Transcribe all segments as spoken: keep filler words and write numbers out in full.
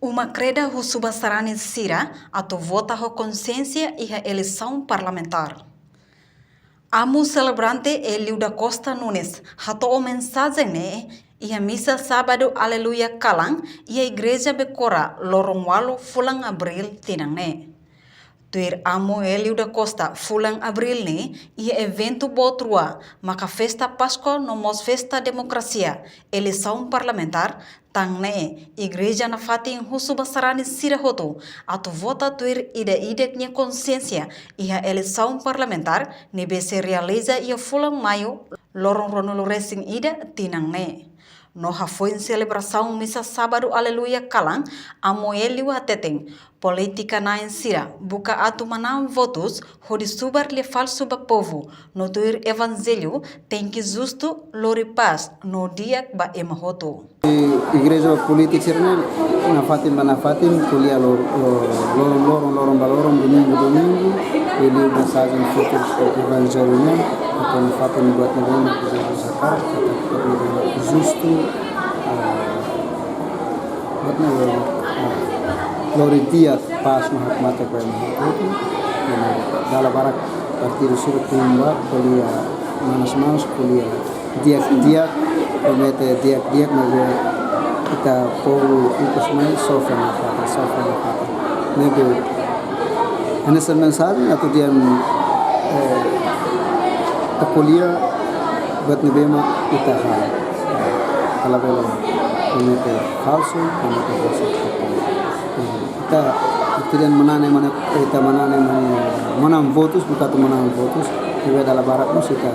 Uma kreda husu ba sarani sira atu vota ho konsiénsia iha eleisaun parlamentár. Amu selebrante Hélio da Costa Nunes hato'o mensajen ne'e iha misa Sábadu Aleluia kalan iha Igreja Becora loron ualu fulan Abríl tinan ne'e. Tuir Amu Hélio da Costa, fulan Abríl ne'e iha eventu boot rua, maka festa Páskua no mós festa demokrasia, eleisaun parlamentár, tan ne'e Igreja nafatin husu ba sarani sira hotu atu vota tuir ida-idak nia konsiénsia iha eleisaun parlamentár ne'ebé sei realiza iha fulan Maiu loron ruanulu-resin-ida tinan ne'e. No hafoin selebrasaun misa Sábadu Aleluia kalan, Amu Hélio hateten, polítika na'in sira buka atu manán votus hodi subar lia falsu ba povu, no tuir Evanjellu tenke justu, lori pás no di'ak ba ema hotu. Igreja polítika sira-ne'e nafatin ba nafatin, ko'alia lo-, lo-, loron, loron, loron ba loron, domingu, domingu, hodi mensajen futur Evanjellu ne'e, atu nafatin buat ne'ebé mak Jesus hakarak, atu buat ne'ebé mak justu, ah, buat ne'ebé mak, ah, lori di'ak, pás no hakmatek ba ema hotu. Dala barak partidu sira tun ba, ko'alia manas-manas, ko'alia di'ak-di'ak, promete di'ak-di'ak, maibé ita povu ikus mai sofre nafatin, sofre nafatin. Ne'ebé hanesan mensajen atu dehan, eh, ita ko'alia buat ne'ebé mak ita halo. Labele promete falsu, promete falsu. Ita, ita dehan manán ne'e, manán, ita manán ne'e, manán, manán votus, buka atu manán votus, ne'ebé dala barak mós ita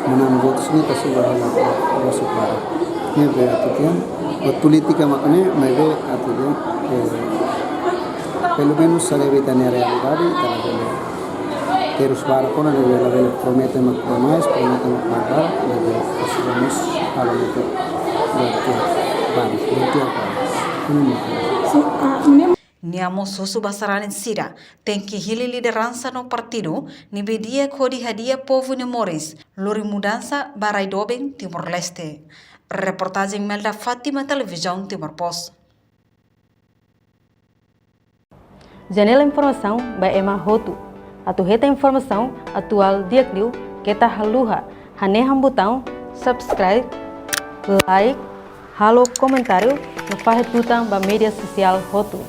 manán votus ne'e ita subar hela votus para. Ne'ebé atu dehan, buat polítika mak ne'e, maibé atu dehan, eh, pelumenus sira be ita-nia realidade, ita labele terus barak ona, ne'ebé labele promete mak ba mais, promete mak ba barak, ne'ebé ita subar mós halo mak ba tia barak, ba tia barak. Hmm. Sin, ah, Nia mós husu ba sarani sira tenke hili lideransa no partidu ne'ebé di'ak hodi hadi'a povu nia moris, lori mudansa ba rai doben Timor-Leste. Reportajen Melda Fátima, Televizaun Timor Post. Janela informasaun ba ema hotu. Atu hetan informasaun atuál di'ak liu, keta haluha hanehan butaun subscribe, like, halo komentáriu no fahe tutan ba média sosiál hotu.